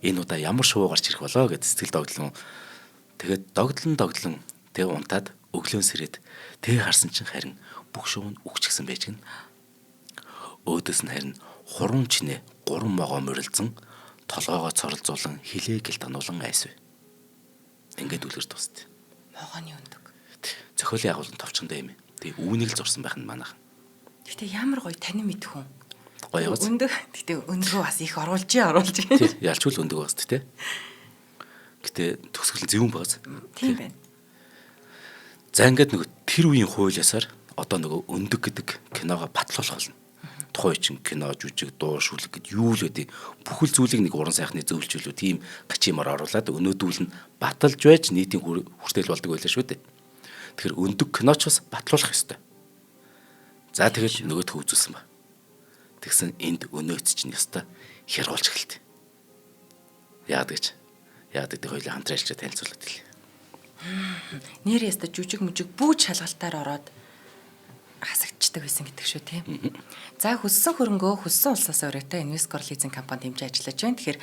Speaker 2: Энэ удаа ямар шувуу гарч ирэх болоо гэд сэтгэл догдлон. Тэгээд догдлон тэг унтаад өглөөн сэрээд тэг харсан чинь харин бүх шувуу нь үхчихсэн байж гин. Өөдөөс нь харин хурун чинээ гурван могоо морилцсон толгоогоо цоролзуулан хилээ гэлтануулан айсвэ. Ингээд үлгэр дуусд.
Speaker 1: Могооны өндөг.
Speaker 2: Зохиолын агуулгын товчхондоо юм. Тэгээ үүнийг л зурсан байх нь манайхан.
Speaker 1: Гэтэ ямар гоё танин мэдэх хүн.
Speaker 2: Гоё яваа.
Speaker 1: Өндөг. Гэтэ өндгөө бас их оруулж.
Speaker 2: Тий, ялчгүй л өндөг байгаас тий. Гэтэ төгсгөл зөвүүн байгаас.
Speaker 1: Тийм байна.
Speaker 2: За ингээд нөгөө тэр үеийн хууль ясаар одоо нөгөө өндөг гэдэг киногоо батлуулах болно. Тухайн үе чинь кино, жүжиг, дуу, шүлэг гэд юу л гэдэг бүхэл зүйлийг нэг уран сайхны зөвлөжлөө тийм гачимаар оруулаад өнөөдүүл нь баталж байж нийтийн хүртэл болдог байлаа шүү дээ. Тэгэхээр өндөг киноч бас батлуулах ёстой. За тэгэл нөгөөдхөө үзүүлсэн ба. Тэгсэн энд өнөөц чинь ёстой хяргуулж эхэлт. Яагаад гэж? Яадаг гэдэг хоёлаа хамтран ажиллаж танилцуулаад хэлээ.
Speaker 1: Нэр яста жүжиг мүжиг бүүж шалгалтаар ороод хасагдчихдаг байсан гэдэг шүү тийм. За хүссэн хөрөнгөө хүссэн улсаас өрөөтэй Invescore лизинг компани дэмжиж ажиллаж байна. Тэгэхээр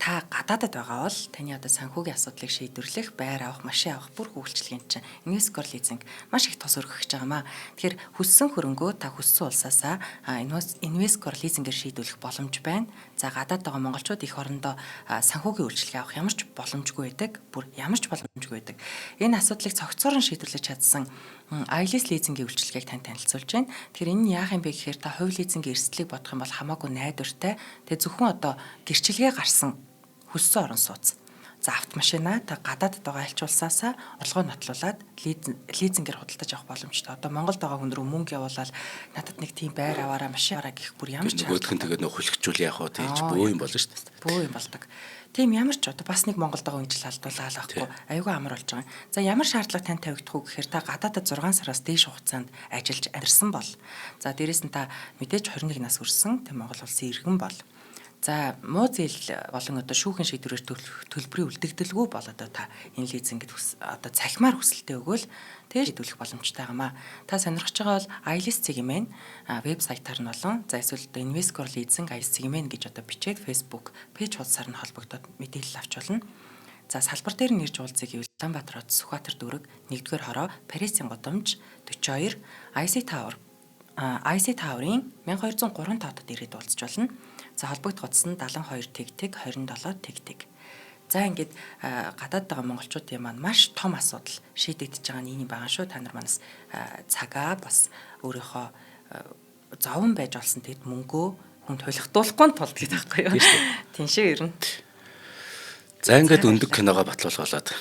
Speaker 1: та гадаадад байгаа бол таны одоо санхүүгийн асуудлыг шийдвэрлэх, байр авах, машин авах бүр үйлчилгээнд чинь Invescore лизинг маш их тус өргөх гэж байгаамаа. Тэгэхээр хүссэн хөрөнгөө та хүссэн улсаасаа Invescore лизингээр шийдвэрлэх боломж байна. За гадаад байгаа монголчууд их орондоо санхүүгийн үйлчилгээ авах ямар ч боломжгүй байдаг. Бүр ямар ч боломжгүй байдаг. Энэ асуудлыг цогцоорон шийдвэрлэж чадсан IELTS лизингийн үйлчилгээг танд танилцуулж байна. Тэгэхээр энэ нь яах юм бэ гэхээр та хувь лизингийн эрсдлийг бодох юм бол хамаагүй найдвартай. Тэгээ зөвхөн одоо гэрчилгээ гарсан хүссэн орон сууц. За автомашина та гадаадд байгаа альч улсаасаа орлогоо нотлуулад лизингээр худалдаж авах боломжтой. Одоо Монголд байгаа хүн рүү мөнгө явуулаад надад нэг тийм байр аваараа машин аваараа гэх бүр ямар ч
Speaker 2: нөгөөх нь тэгээд нөх хөлгчүүл яах вэ тийч бөө юм болно шүү дээ.
Speaker 1: Бөө юм болдог. Тийм ямар ч одоо бас нэг Монголд байгаа хүн жил алдуулаад байхгүй аюугаа амар болж байгаа юм. За ямар шаардлага танд тавигдах уу гэхээр та гадаадад 6 сараас дээш хугацаанд ажиллаж амьдарсан бол за дээрэс нь та мэдээж 21 нас хүрсэн тийм Монгол улсын иргэн бол за муу зээл болон одоо шүүхэн шийдвэрээр төлбөрийн үлдэгдэлгүй бол одоо та энэ лизингэд одоо цахимаар хүсэлтээ өгөөл тэр шийдвэрлэх боломжтой байгаамаа. Та сонирхож байгаа бол IELTS цэг мн вебсайтаар нь болон за эсвэл одоо Invescore лизинг IELTS цэг мн гэж одоо бичээд Facebook пэйж хуудасаар нь холбогдоод мэдээлэл авч болно. За салбар дээр нь ирж уулзъя гэвэл Улаанбаатар хот Сүхбаатар дүүрэг 1-р хороо Парисын гудамж 42 IC Tower IC Tower-ын 1203 тоотод ирээд уулзч болно. За холбогдох утас нь 72 тэг тэг 27 тэг тэг. За ингээд гадаад байгаа монголчуудын маань маш том асуудал шийдэгдэж байгаа нь энэ байгаа шүү. Та нар манаас цагаа бас өөрийнхөө зовон байж олсон тэд мөнгөө хүнд хулигдуулахгүй тулд гэдэг байхгүй юу? Тийм шиг ирнэ.
Speaker 2: За ингээд өндөг киногоо батлуулгаад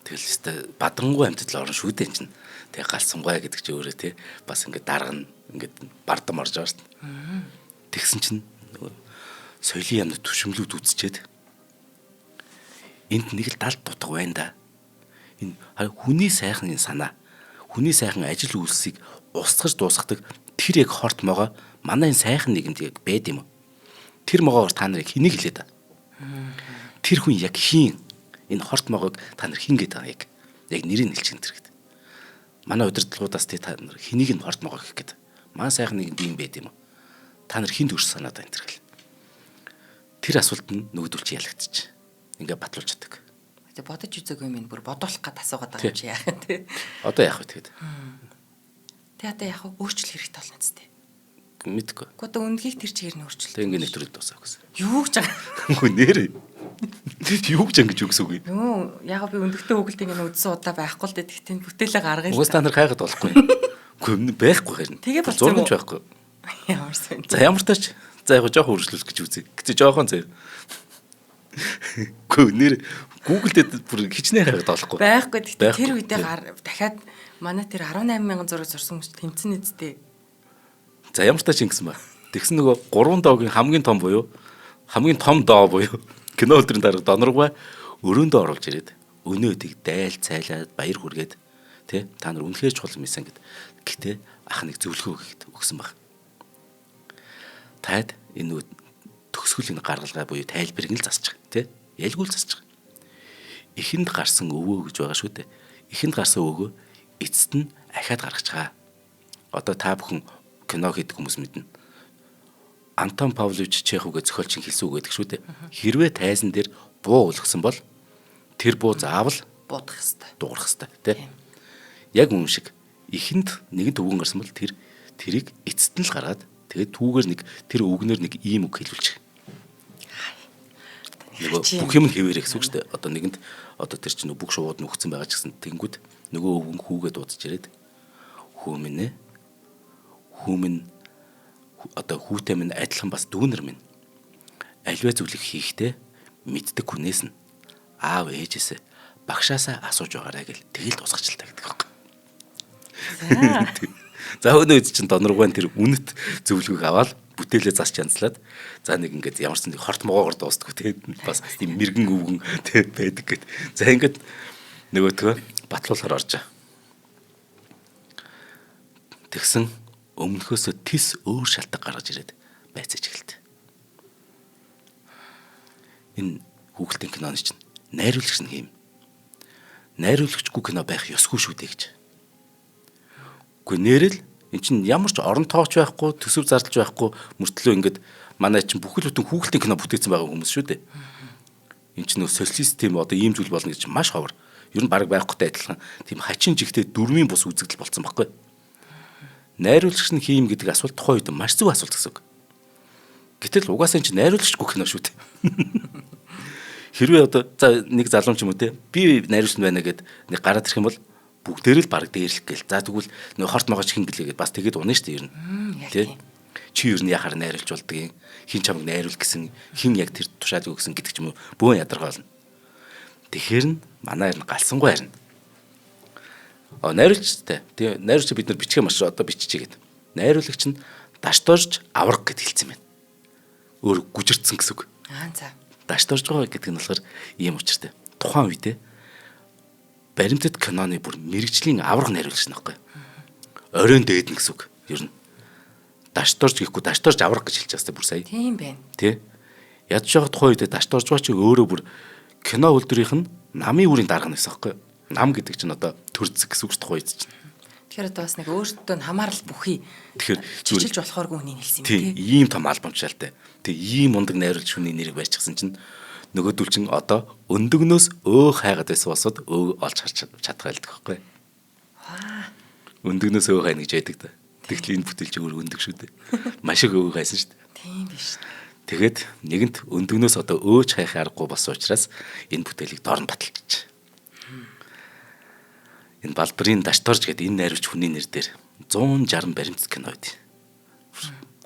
Speaker 2: тэгэл өстой бадрангуй амьтад л орно шүү дээ чинь. Тэгээ галсангүй гэдэг чи өөрөө тий бас ингээд дарга нь ингээд бардам орж байгаа шүү дээ. Тэгсэн чинь соёлын яамны түшимлүүд үзчихэд энд нэг л далд дутга байна да. Энэ хүний сайхан энэ санаа, хүний сайхан ажил үйлсийг устгаж дуусгадаг тэр яг хорт могоо манай энэ сайхан нийгэмд яг байд юм уу? Тэр могоогоор та нарыг хэнийг хэлээд та? Тэр хүн яг хийн? Энэ хорт могоог та нар хин гэдэг байгаа яг нэрийг хэлчих энэ тэр гэдэг. Манай удирдлагуудаас та нар хэнийг нь хорт могоо гэх гээд. Манай сайхан нийгэмд ийм байд юм уу? Та нар хинт өрс санаад байна тэр гэл. Тэр асуулт нь нөгөөдөл чи ялагдчих. Ингээ батлуулж чаддаг.
Speaker 1: Тэгээ бодож үзээгүй юм бүр бодуулах гад асуугаад байгаа юм чи яах юм те.
Speaker 2: Одоо яах вэ тэгэд?
Speaker 1: Тэ одоо яах вэ? Өөрчлөх хэрэгтэй болно зү.
Speaker 2: Мэдгүй.
Speaker 1: Гэхдээ одоо үнэлгийг тэр чигээр нь өөрчлөлт.
Speaker 2: Тэг ингээ нэвтрүүлэг дуусаа гэсэн.
Speaker 1: Юу гэж байгаа?
Speaker 2: Үгүй нэр. Юу гэж ингэж юу гэсэн үг юм?
Speaker 1: Нөө яг би өндөгтэй хүүхэлт ингэ үдсэн удаа байхгүй л дээ. Тэгтээ бүтээлээ гаргая л.
Speaker 2: Угаас та нар хайгаад болохгүй юм. Үгүй байхгүй харин.
Speaker 1: Тэгээ болцсон.
Speaker 2: Зураг ч байхгүй.
Speaker 1: Ямар сонь.
Speaker 2: За ямар тач. За яг жоохон үргэлжлүүлэх гэж үзье. Гэтэ жоохон зэ. Үгүй нэр Google дээр бүр хичнээн хайгаад олохгүй.
Speaker 1: Байхгүй. Гэтэ тэр үедээ дахиад манай тэр 18000 зураг зурсан хүмүүс тэмцэн үсттэй.
Speaker 2: За ямар тач ингэсэн ба. Тэгсэн нөгөө 3 доогийн хамгийн том буюу хамгийн том доо буюу кино өдрийн дарга доноргой өрөөндөө оруулж ирээд өнөөдийг дайл цайлаад баяр хүргээд тэ та нар үнэхээр чухал юм исэн гэд. Гэтэ ах нэг зөвлөгөө өгөхөд өгсөн баг. Таад энэ төгсгөл энэ гаргалгаа буюу тайлбарыг л засчих тий ялгүй л засчих. Эхэнд гарсан өвөө гэж байгаа шүү дээ. Эхэнд гарсан өвөө эцэст нь ахиад гаргачихаа. Одоо та бүхэн кино хийдэг хүмүүс мэднэ. Антон Павлович Чеховгээ зохиолч хэлсэн үг гэдэг шүү дээ. Хэрвээ тайзан дээр буу улгсан бол тэр буу заавал
Speaker 1: буудах ёстой.
Speaker 2: Дуугарах ёстой тий. Яг үнэн шиг эхэнд нэгэн төвгөн гарсан бол тэр тэрийг эцэст нь л гаргаад тэгээд түүгээр нэг тэр өвгнөр нэг ийм үг хэлүүлчих. Нөгөө бүх юм нь хэвээрээ гэсэн үг шүү дээ. Одоо нэгэнд одоо тэр чинь бүх шувууд нь өгцөн байгаа ч гэсэн тэнгүүд нөгөө өвгөн хүүгээ дуудаж ирээд хүү минь ээ. Хүү минь одоо хүүтэй минь адилхан бас дүүнер минь. Аливаа зүйлийг хийхдээ мэддэг хүнээс нь аав ээжээсээ багшаасаа асууж байгаарай гэл тэгэл дуусгачлаа гэдэг байхгүй. За өнөө үз чинь доноргойн тэр үнэт зөвлөгөөг аваад бүтээлээ засч янзлаад за нэг ингээд ямар ч нэг хорт могоогоор дуустдаг те бас ийм мэрэгэн өвгөн те байдаг гэд. За ингээд нөгөөтгөө батлуулахаар орж байгаа. Тэгсэн өмнөхөөсөө тис өөр шалтгаан гаргаж ирээд байцааж эхэлт. Энэ Хүүхэлтийн киноны чинь найруулагч нь хийм. Найруулагчгүй кино байх ёсгүй шүү дээ гэж. Үгүй нэрэл эн чинь ямар ч орон тооч байхгүй, төсөв зардалж байхгүй мөртлөө ингээд манай чинь бүхэл бүтэн хүүхэлтийн кино бүтээсэн байгаа хүмүүс шүү дээ. Эн чинь нөө социалист тийм одоо ийм зүйл болно гэж маш ховор. Ер нь баг байхгүйтэй адилхан тийм хачин жигтэй дөрмийн бус үзэгдэл болцсон байхгүй. Найруулагч нь хийм гэдэг асуулт тухайн үед маш зөв асуулт гэсэн үг. Гэтэл угаасаа эн чинь найруулагчгүй кино шүү дээ. Хэрвээ одоо за нэг залуу ч юм уу те би найруулагч байна гэд нэг гараад ирэх юм бол бүгдээр л баг дээрлэх гээл. За тэгвэл нөө хорт могооч хин гэлээ гэд бас тэгээд унаа шүү дээ ер нь. Тэ. Чи ер нь яхаар найруулж болдгийг, хин чамайг найруул гэсэн, хин яг тэр тушаалыг өгсөн гэдэг ч юм уу бөөн ядаргаа болно. Тэгэхээр нь манай харин галсангүй харин. Найруулагчтай. Тэгээ найруулагч бид нар бичгээ маш одоо биччихье гэд. Найруулагч нь дашдорж авраг гэд хэлсэн байна. Өөр гүжирдсэн гэсэн үг.
Speaker 1: Аа за.
Speaker 2: Дашдорж байгаа гэдэг нь болохоор ийм учиртай. Тухайн үедээ баримтат киноны бүр мэрэгжлийн авраг найруулагч нөхгүй. Оройн дээд нь гэсэн үг. Ер нь дашдорж гэхгүй дашдорж авраг гэж хэлж байгаа бүр сая.
Speaker 1: Тийм байна.
Speaker 2: Тэ. Ядж байгаа тухайн үедээ дашдорж байгаа чи өөрөө бүр кино үйлдвэрийнх нь намын үрийн дарга нь байсан байхгүй. Нам гэдэг чинь одоо төрцөг гэсэн үг шүү тухайн үед чинь.
Speaker 1: Тэгэхээр одоо бас нэг өөртөө нь хамаарал бүхий.
Speaker 2: Тэгэхээр
Speaker 1: чижилж болохооргүй хүнийг хэлсэн юм
Speaker 2: тий. Ийм том албамжаалтай. Тэг ийм мундаг найруулагч хүний нэрийг барьчихсан чинь нөгөөдөл чинь одоо өндөгнөөс өө хайгаад байсан босод өө олж харж чадах байлдаг байхгүй.
Speaker 1: Аа.
Speaker 2: Өндөгнөөс өө хайна гэж байдаг да. Тэгтэл энэ бүтээлч өөр өндөг шүү дээ. Маш их өө хайсан шүү дээ.
Speaker 1: Тийм биш.
Speaker 2: Тэгээд нэгэнт өндөгнөөс одоо өөч хайх аргагүй болсон учраас энэ бүтээлийг доор нь баталчих. Энэ Балбарын Дашторж гэдэг энэ найруулагч хүний нэр дээр 160 баримтат кино байд.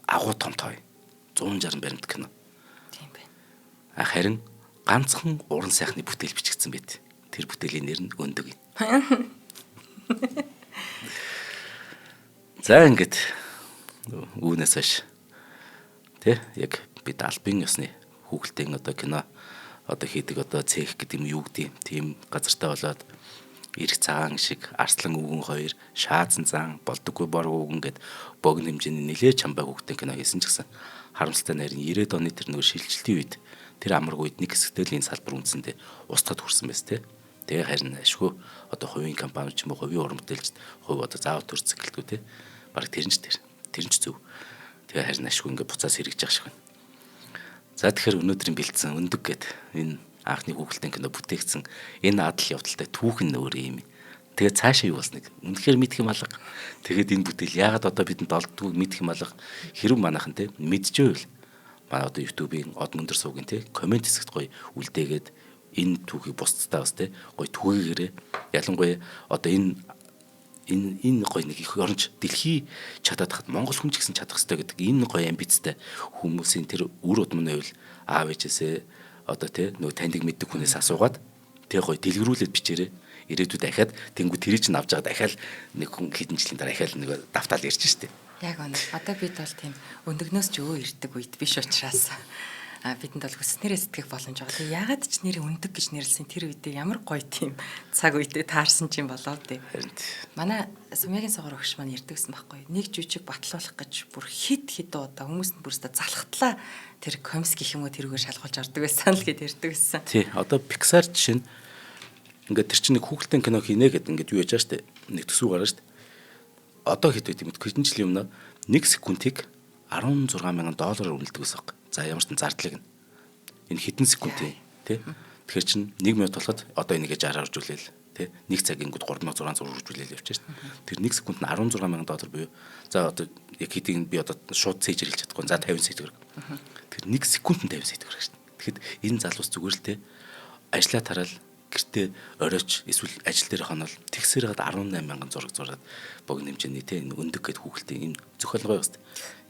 Speaker 2: Агуу том той. 160 баримтат кино.
Speaker 1: Тийм байна.
Speaker 2: Харин ганцхан уран сайхны бүтээл бичигдсэн байт. Тэр бүтээлийн нэр нь Өндөг юм. За ингээд үүнээс хойш тэ яг бид албан ёсны хүүхэлтийн одоо кино одоо хийдэг одоо цех гэдэг юм юу гэдэг тийм газартай болоод эрх цагаан шиг арслан өвгөн хоёр шаазан зан болдоггүй борг өвгөн гэд богино хэмжээний нэлээд чамбай хүүхдийн кино хийсэн ч гэсэн харамсалтай нэр нь 90-ад оны тэр нөгөө шилжилтийн үед тэр амарг үед нэг хэсэгтэл энэ салбар үндсэндээ устгад хүрсэн байс тээ. Тэгээ харин ашгүй одоо хувийн компани ч юм уу хувийн уран бүтээлчд хувь одоо заавал төрцөг гэлтгүү те. Бараг тэр нь ч тэр. Тэр нь ч зөв. Тэгээ харин ашгүй ингээ буцаас хэрэгж явах шиг байна. За тэгэхээр өнөөдрийн бэлдсэн өндөг гэд энэ анхны хүүхэлтийн кино бүтээгдсэн энэ адал явдалтай түүх нь өөр юм. Тэгээ цаашаа юу болсныг үнэхээр мэдэх юм алга. Тэгээд энэ бүтээл яагаад одоо бидэнд олддгүйг мэдэх юм алга. Хэрв манайхан те мэдчихвэл манай одоо YouTube-ийн од мөндөр суугийн те коммент хэсэгт гоё үлдээгээд энэ түүхийг бусдаа бас те гоё түгээгээрээ ялангуяа одоо энэ энэ энэ гоё нэг их оронч дэлхий чадаад хад Монгол хүн ч гэсэн чадах ёстой гэдэг энэ гоё амбицтай хүмүүсийн тэр үр удам нь байвал аав ээжээсээ одоо те нөгөө таньдаг мэддэг хүнээс асуугаад тэг гоё дэлгэрүүлээд бичээрэй. Ирээдүйд дахиад тэнгуү тэрий чинь авч байгаа дахиад нэг хүн хэдэн жилийн дараа дахиад нэг давтаал ирж штэ.
Speaker 1: Яг үнэ. Одоо бид бол тийм өндөгнөөс ч өө ирдэг үед биш учраас бидэнд бол хүснээрээ сэтгэх боломж байгаа. Тэгээ яагаад ч нэр өндөг гэж нэрлсэн тэр үедээ ямар гоё тийм цаг үедээ таарсан ч юм болов дээ.
Speaker 2: Харин
Speaker 1: манай Сумягийн сугаар өгш маань ирдэг гэсэн байхгүй. Нэг жүжиг батлуулах гэж бүр хит хит удаа хүмүүс нь бүрстэ залхтлаа тэр комс гэх юм уу тэрүүгээр шалгуулж ордог байсан л гэд ярьдаг байсан.
Speaker 2: Тий. Одоо Pixar жишээ нь ингээд тэр чинь нэг хүүхэлдэйн кино хийнэ гэд ингээд юу яж байгаа штэ. Нэг төсөв гараа штэ. Одоо хэд байт юм бэ? Хэдэн жилийн өмнө 1 секундыг 16 мянган доллараар үнэлдэг байсан байхгүй. За ямар ч зардлыг нь энэ хэдэн секундын тий. Тэгэхээр чин 1 минут болоход одоо энийгээ 60-аар үржүүлээл тий. 1 цаг ингүүд 3600 үржүүлээл явчих шээ. Тэр 1 секунд нь 16 мянган доллар буюу за одоо яг хэдийг би одоо шууд цээжэр хэлж чадахгүй. За 50 сая төгрөг. Тэр 1 секунд нь 50 сая төгрөг шээ. Тэгэхэд энэ залуус зүгээр л тий ажлаа тараал гэртээ оройч эсвэл ажил дээр хонол тэгсээр гад 18 мянган зураг зураад богино хэмжээний тий энэ өндөг гэд хүүхэлтийн энэ зохиолгой бас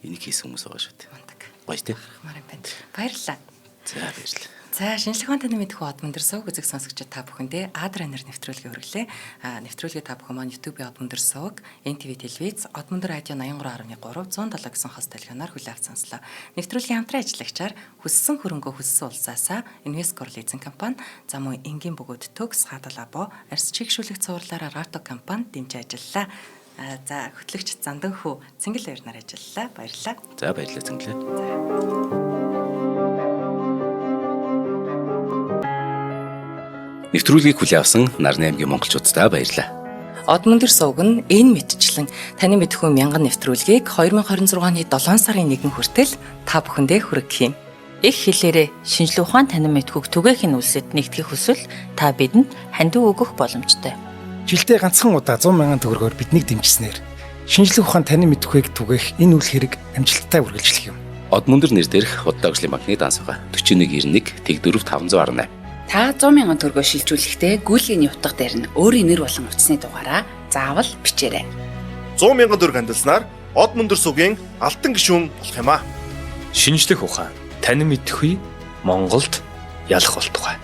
Speaker 2: энийг хийсэн хүмүүс байгаа шүү дээ.
Speaker 1: Мундаг.
Speaker 2: Гоё тий.
Speaker 1: Мар юм байна. Баярлалаа.
Speaker 2: За баярлалаа.
Speaker 1: За шинжлэх ухааны таны мэдхүү од мөндөр сувг үзэг сонсогчид та бүхэндээ Адранер нэвтрүүлгийг хүргэлээ. Нэвтрүүлгийг та бүхэн маань YouTube-ийн од мөндөр сувг, NTV телевиз, од мөндөр радио 83.3, 107 гэсэн хос телефоноор хүлээн авч сонслоо. Нэвтрүүлгийн хамтран ажиллагчаар хүссэн хөрөнгөө хүссэн улсаасаа Invesco лизинг компани, за мөн энгийн бөгөөд төгс хадал або арьс чигшүүлэх цувралаараа Rato компани дэмжиж ажиллалаа. За хөтлөгч Зандан хүү Цэнгэл баярнаар ажиллалаа. Баярлалаа.
Speaker 2: За баярлалаа Цэнгэлээ.
Speaker 1: За.
Speaker 2: Нэвтрүүлгийг хүлээн авсан Нарны аймгийн монголчууддаа баярлалаа.
Speaker 1: Одмөндөр сувг нь энэ мэтчлэн таны мэдхүү мянган нэвтрүүлгийг 2026 оны 7 сарын 1 хүртэл та бүхэндээ хүргэх юм.
Speaker 3: Их хэлээрээ шинжлэх ухаан танин мэдхүйг түгээх нь үлсэд нэгтгэх хүсвэл та бидэнд хандив өгөх боломжтой.
Speaker 4: Жилдээ ганцхан удаа 100 мянган төгрөгөөр биднийг дэмжсэнээр шинжлэх ухаан танин мэдхүйг түгээх энэ үйл хэрэг амжилттай үргэлжлэх юм.
Speaker 2: Одмөндөр нэр дээрх Худалдаа хөгжлийн банкны данс байгаа. 4191 тэг 4 518.
Speaker 5: Та 100 мянган төгрөгөө шилжүүлэхдээ гүйлгээний утга дээр нь өөрийн нэр болон утасны дугаараа заавал бичээрэй.
Speaker 6: 100 мянган төгрөг хандилснаар Од мөндөр сугийн алтан гишүүн болох юм аа.
Speaker 7: Шинжлэх ухаан танин мэдхгүй Монголд ялах болтугай.